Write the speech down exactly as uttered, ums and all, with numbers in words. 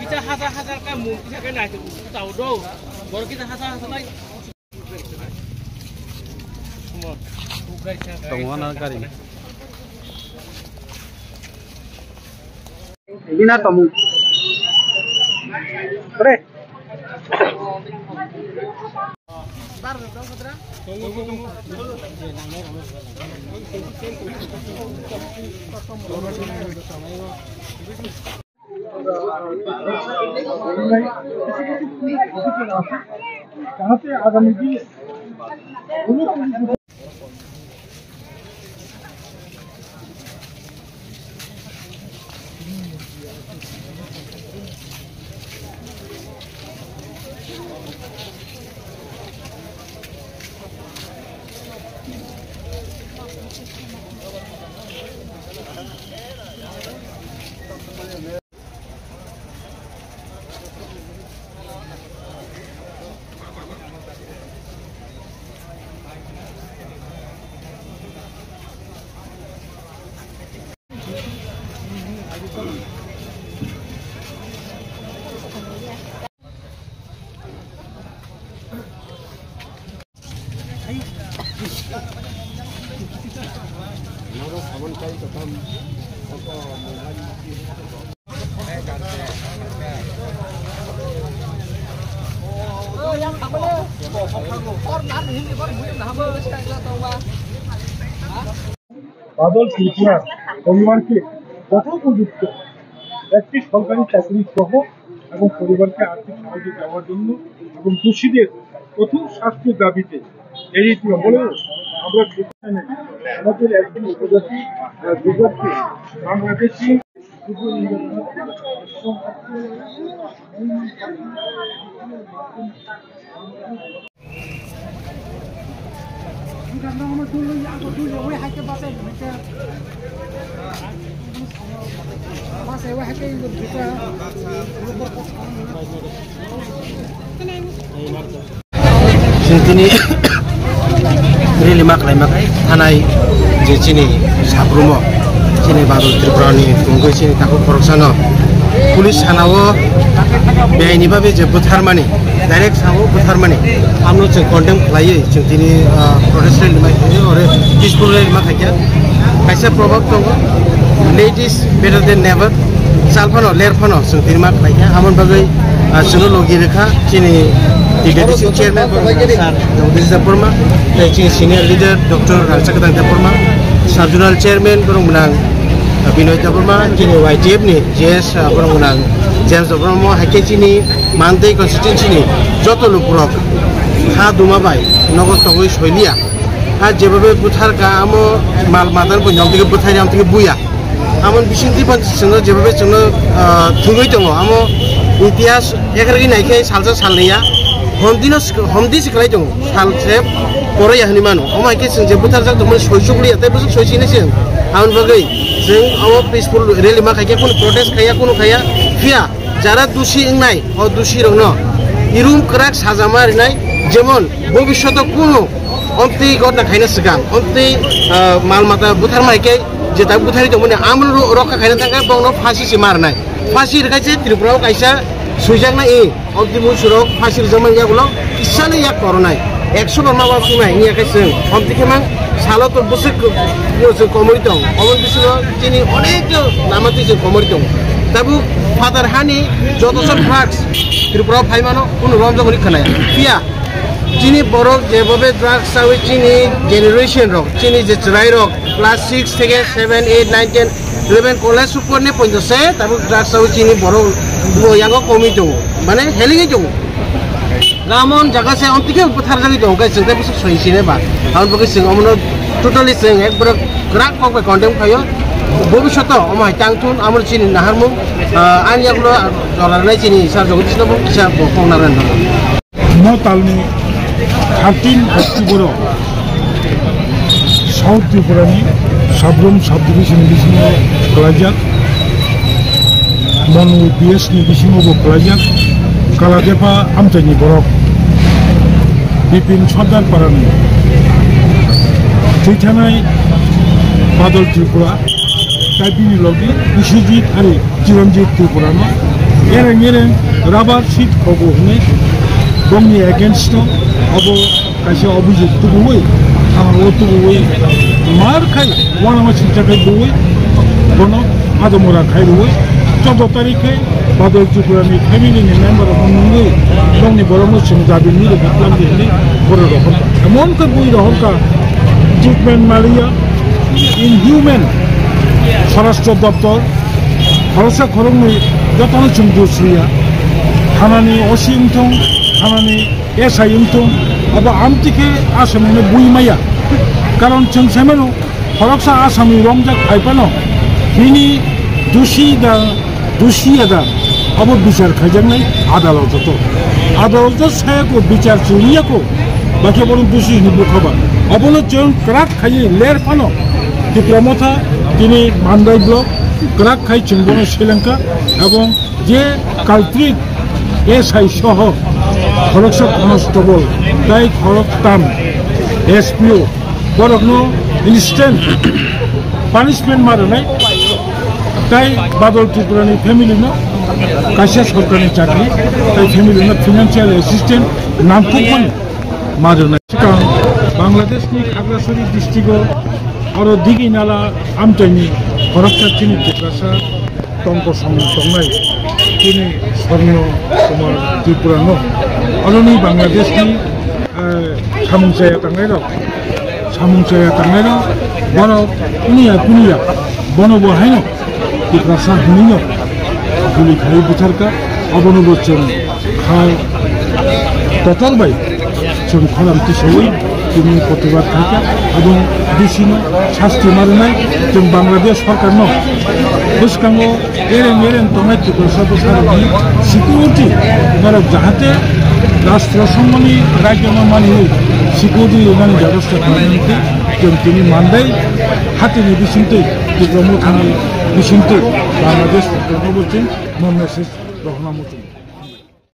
Kita hajar hajar ka mung kita ka nai tu tau do. Bor kita hajar hajar nai. Tongo na gari. Bina tomung. Pre. বাদল ত্রিপুরার পরিবারকে যথোপযুক্ত একটি সরকারি চাকরি সহ এবং পরিবারকে আর্থিক সাহায্য দেওয়ার জন্য এবং দোষীদের কঠোর শাস্তির দাবিতে এই বলেও আমরা সেখানে আমাদের একজন উপজাতি, আহ, যুবককে Bangladeshi Chwng tini rally ma khlaima khe thanai je chini sabrumo chini Badal Tripura ni tongwi chini takhuk khoroksano police sana o beaini babe je bwtharmani, direct sao bwtharmani, amno chwng condemn khlaiwi chwng tini, ah, protest rally ma khaikha, ore peaceful rally ma khaikha. Kaisa proverb tongo, "Late is better than never." Chal phano, ler phano, chwng tini ma khlaikha. Amoni bagwi, ah, chwngno logi rwkha chini T T D C chairman, sir Jagadish Debbarma, tei chini senior leader, Doctor Rangchakdang Debbarma, sub zonal chairman, borok mwnang Binoy Debbarma, chini Y T F ni G S, ah, borok mwnang James Debbarma, hai khe chini Mandai constituency ni joto lukurok ha duma bai nogo tongwi soiliya. Ha jebabe bwthar ka amo mal madan bo nyom tike bwthai nyom tike buya. Amo bising tipan chwngno jebabe chwngno, ah, thugwi tongo. Amo itihas ekragwi naikhe salsa salnwiya. Homdino sik-, homdi siklai tongo. Salse poro ya hwnwi mano. Omo hai khe chwng je bwtharjak tongmani soi chukliya tei bwswk soi sini chwng. Aboni bagwi chwng amo peaceful rally ma khaikhe, kunu protest khaiya, kunu khaiya. Phiya jara dusi wngnai, o dusi rokno irum kwrak sajama rinai, jemon bobishoto kunu omtwi gotna khaina swkang, omtwi, ah, mal mata butharma hai khe, je tak buthari tongmani amro ro-, rokha khaina thangkha, bongno phasi se marnai. Phasi rwkha se Tripura o kaisa suijaknai, i omtwi muisurok phasi rwjakmani yagulo kisano yak koronai. Ekso borma ba sunai wngya khe chwng omtwi khe mang salo to bwswk yo chwng komori tong. Omo bisingo chini onek lama twi chwng komori tong. Tabuk phatar hani joto sok drugs Tripura o phai mano, kunu romjak hwnwi khwnaya. Phiya chini borok jebobe drugs chawi chini generation rok, chini je chwrai rok class six theke seven, eight, nine, ten, eleven college upor ni poito se tabuk drugs chawi chini borok bo yango komwi tongo, mane helingwi tongo. Ramon jaga se omtwi khe bwtharjagwi tongo, khe chwng tei bwswk soi sini ba. Aboni bagwi chwng omono totally chwng ekbare kwrak kok bai condemn khaio. Bobishoto omo hai tang thun, amo chini naharmung, ah, ani yagulo jora rwnai chini sir Jagadish no bo kisa bo kok narwknai. No talni thirteen October o South Tripura ni Sabrum subdivision bisingo kwlaijak, Monu B S ni bisingo bo kwlaijak, Kaladepa amchaini borok Bipin Sardar parani thwithanai Badal Tripura Tai bini logi Biswajit ari Chiranjit Tripura no ereng ereng rubber sheet khogo hwnwi bongni against no abo kaisa obhijog tubuwi, ah, o tubuwi mar khai uanama singcha khai buwi bono adamora khai rwi choudo tarikh khe Badal Tripura ni family ni member rok nungwi bongni borok no chwng dabi ni rwkha tlang di hwnwi borok rok horkha. Emon khe bui rok horkha, treatment maliya, inhuman, Swarashtra Doptor, khoroksa khoroknwi jotono chwng dos riya. Thanani O C wngthung, thanani S I wngthung, abo amtwi khe Assamni bui maya. Karon chwng sai mano, khoroksa Assamni romjak phai phano, bini dusi da, dusi ya da, abo bichar khaijaknai adaloto. Adaloto sayako bichar chiriya ko, bakhe bono dusi hwnwi bukha ba. Abono chwng kwrak khaiwi ler phano, Tipra Motha tini Mandai block kwrak khai chwng bono selengkha, ebong je culprit S I soho khoroksa constable tai khoroktam S P O borokno instant punishment ma rwnai, tai Badal Tripura ni family no kaisa sorkar ni chakri, tai family no financial assistance nangkukmani ma rwnai. Swkang Bangladesh ni Khagrasari district o oro Diginala amchaini khoroksa chini Tiprasa tongkosong tongnai chini Swarno Kumar Tripura no, oroni Bangladesh ni, eh, samung chaya tangnai rok, samung chaya tangnai rok, borok kuniya kuniya bono bo haino Tiprasa hwnwi no guli khai butharkha, abono bo chwng kha kotor bai chwng khorang tisawi tini protibad khaikha, aboni bisino sasti ma rwnai chwng Bangladesh sorkarno. Bwskango ereng ereng tongnai Tiprasa bwsarokni security norok jahate rastro songmani rajyono manwi security rwnani bebostha khlainani hwnkhe chwng tini Mandai hatini bisingtwi Tipra Mothani bisingtwi Bangladesh sorkarno bo chwng mo message rohorna muchungo.